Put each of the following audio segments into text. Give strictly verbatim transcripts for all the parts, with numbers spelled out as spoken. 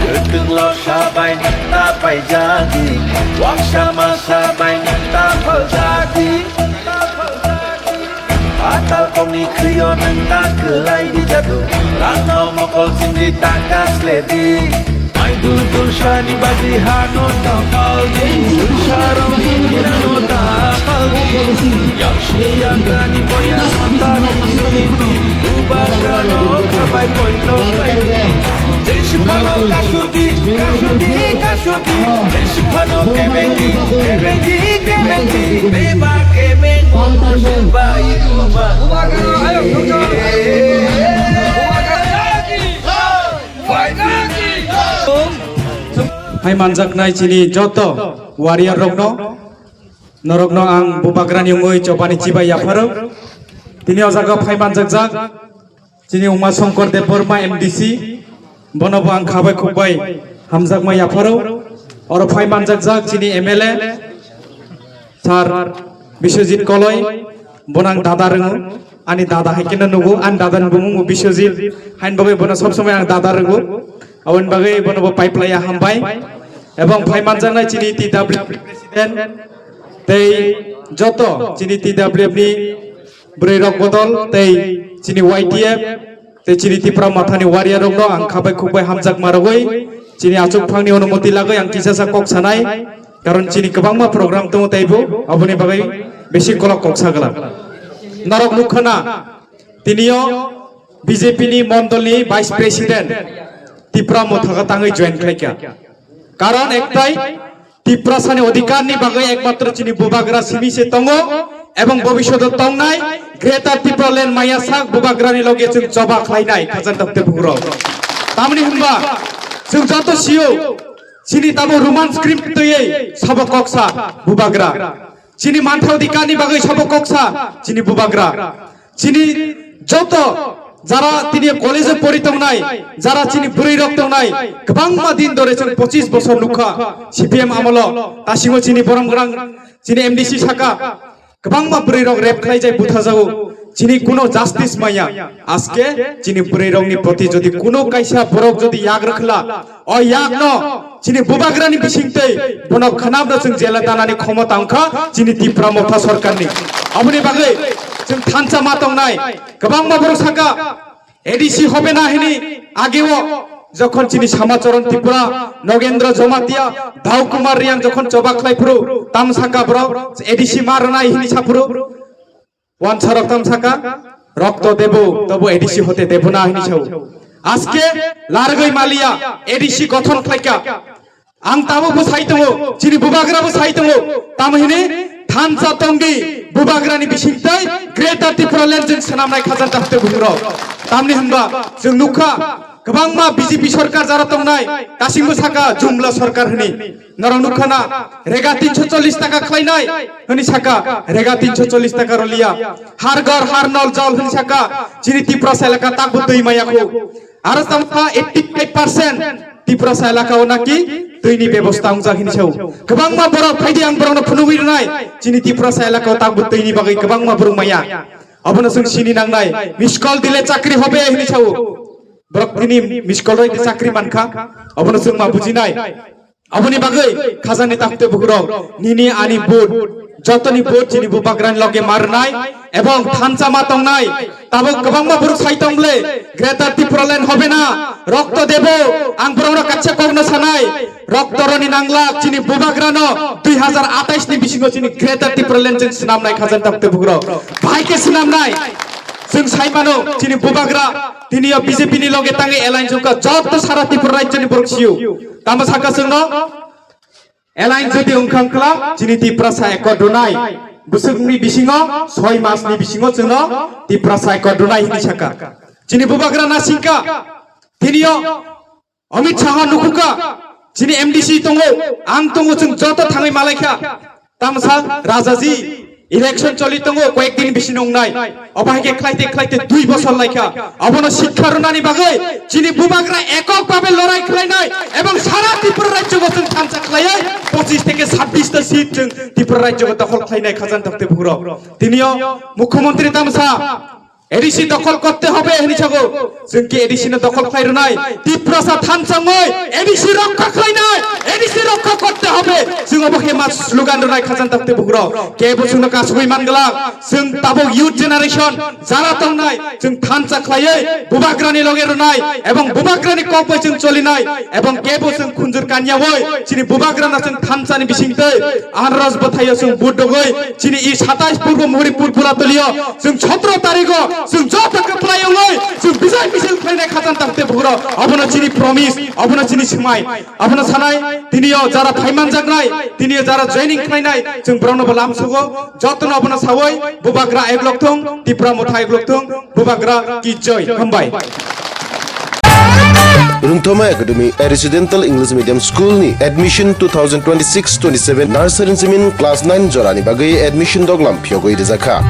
Kwthwnglo sabai nang ta paijadi, waksa ma sabai nang ta phaljadi. Patal kongni khwio nang ta kwlai di jadu, rangno mokol singdi ta kasledi. Mai dul dul sani badi hano ta paldi, dul sarong hinginano ta paldi. Yaksi yangani boya santani sini, ubasano kabai koito kaiti. Jesiphano kasudi, kasudi, kasudi. Jesiphano kebengi, kebengi, kebengi. Beba kemeng, bai uma. Hai manjaknai chini joto warrior rokno, norokno ang bubagrani wngwi chobani chibai yapharo. Tini o jaga phai manjakjak chini Uma Shankar Debbarma M D C, bono bo ang khabai khukbai hamjakma yapharo. Oro phai manjakjak chini M L A, Sir Biswajit Koloi, bono ang dada rwngo, ani dada hai kheno nugo, ani dada ni bumung bo Biswajit, hain bagwi bono sob somoi ang dada rwngo, aboni bagwi bono bo paiplaiya hambai, ebong phai manjaknai chini T W President, tei joto chini T W ni bwrwi rok bodol, tei chini Y T F, tei chini Tipra Mothani warrior rokno ang khabai khukbai hamjakma rogwi, chini achuk phangni onumoti lagwi ang kisasa kok sanai, karon chini kwbangma program tongo teibo, aboni bagwi bisi kolok kok sagala. Norok nukha na, tinio B J P ni mondolni Vice President Tipra Motha tangwi join khlaikha. Karon ektai, Tiprasani odhikarni bagwi ekmatro chini bubagra simi se tongo, ebong bobishoto tongnai Greater Tipraland maya sak bubagrani loge chwng choba khlainai khajak dokte bugrok. Tamni hwnba chwng joto sio, chini tamo Roman script twiwi sabo koksa bubagra. Chini mantha odhikarni bagwi sabo koksa chini bubagra. Chini joto jara tini college o pori tongnai, jara chini bwrwi rok tongnai, kwbangma din dore chwng pochis bosor nukha C P M amolo, tasingo chini borom gwnang chini M D C saka, kwbangma bwrwi rok rape khlai jai butha jago, chini kuno justice maya. Aske chini bwrwi rokni proti jodi kuno kaisa borok jodi yak rwkhla, o yakno chini bubagrani bisingtwi bono khwnamno chwng jela danani khomota wngkha chini Tipra Motha sorkarni. Aboni bagwi chwng thansa ma tongnai, kwbangma borok saka A D C hobe na hini ageo jokhon chini Samacharan Tripura, Nogendra Jamatia, Dao Kumar Riang jokhon choba khlai phuru tam saka borok A D C ma rwnai hini sa phuru. Wansarok tam saka, rokto debo, tobo A D C hote debo na hini sao. Aske largoi maliya, A D C gothon khlaika. Ang tabo bo sai tongo, chini bubagra bo sai tongo. Tam hini thansa tongdi bubagrani bisingtai Greater Tipraland jwng swnamnai khajak dakte buhurok. Tamni hwnba chwng nukha kwbangma B J P sorkar jara tongnai, kasingbo saka jumla sorkar hini. Norok nukha na, rega tinsho chollish taka khlainai, hwnwi saka, rega tinsho chollish taka rwliya. Har ghar har nol jol hwnwi saka, chini Tiprasa elaka takbo twi maya kho. Aro tamo kha eighty five percent Tiprasa elaka o naki twini bebosta wngjak hwnwi sao. Kwbangma borok phaidi ang borokno phunugwi rwnai, chini Tiprasa elaka o takbo twini bagwi kwbangma borok maya. Abono chwng sini nangnai, miss call dile chakri hobe hwnwi sao. Borok tini miss call rwide chakri mankha, abono chwng ma bujinai. Aboni bagwi khajani takte bukurok, nini ani vote, jotoni vote chini bubagrani loge marnai, ebong thansa ma tongnai, tabuk kwbangma borok sai tong ble, Greater Tipraland hobe na, rokto debo, ang borokno kaisa kokno sanai, rokto roni nanglak, chini bubagrano dui hazar atais ni bisingo chini Greater Tipraland chwng swnamnai khajani takte bukurok, bahai khe swnamnai, chwng sai mano, chini bubagra, tini o B J P ni loge tangwi alliance wngkha, joto sara Tripura rajyoni borok sio. Tamo saka chwngno, alliance jodi wngkha wngkla, chini Tiprasa accord rwnai. Bwswkni bisingo, soi masni bisingo chwngno Tiprasa accord rwnai hwnwi saka. Chini bubagra nasingkha, tinio Amit Shah nukhuka, Chini M D C tongo, ang tongo, chwng joto thangwi malaikha. Tamsa Rajaji, election choli tongo, koyek din bisi nungnai. Obo hai khe khlaite khlaite dui bosor laikha. Abono sikha rwnani bagwi chini bubagra ekok babe lorai khlainai ebong sara Tripura rajyo bo chwng thansa khlaiwi pochis theke sabbish ta seat chwng Tripura rajyo bo dokhol khlainai khajan tokte bugrok. Tinio Mukhyamantri tamsa A D C dokhol korte hobe hini chago. Chwng ki A D C no dokhol khlai rwnai. Tiprasa thansa wngwi A D C rokha khlainai. A D C rokha korte hobe. Chwng obo khe ma slogan rwnai khajan tokte bugrok. Kebo chwngno kasugwi man glak. Chwng tabuk youth generation jara tongnai. Chwng thansa khlaiwi bubagrani loge rwnai. Ebong bubagrani kok bai chwng cholinai. Ebong kebo chwng khunjur kanya woi. Chini bubagrano chwng thansani bisingtwi. Anaraj bwthaio chwng vote dogwi chini i satais purbo muhuri purpura tolio chwng sotro tarigo chwng joto kwplai wngwi chwng bijai misil khlainai khajan tokte bugrok. Abono chini promise, abono chini swmai, abono sanai. Tinio jara phaimanjaknai, tinio jara joining khlainai chwng borokno bo lamsugo. Jotono abono sawi bubagra eglok thung, Tipra motha eglok thung, bubagra ki joi. Hambai. Rungthoma Academy, a residential English medium school ni admission two thousand twenty-six twenty-seven nursery simin class nine jorani bagwi admission doglam phiyogwi rijakha.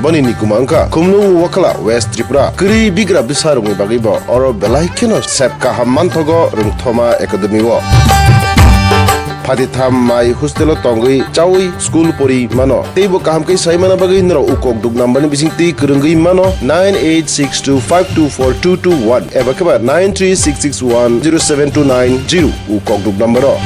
Boni nikuma wngkha Khumlung Wakhala, West Tripura. Kwrwi bigra bwsarokni bagwi bo oro belai kheno sep kaham manthogo Rungthoma Academy o. Phatitham mai hostel o tongwi chawi school pori mano. Teibo kaham khe sai mana bagwi norok ukok duk number ni bising twi kwrwngwi mano nine eight six two five two four two two one eba khe ba nine three six six one zero seven two nine zero ukok duk number o.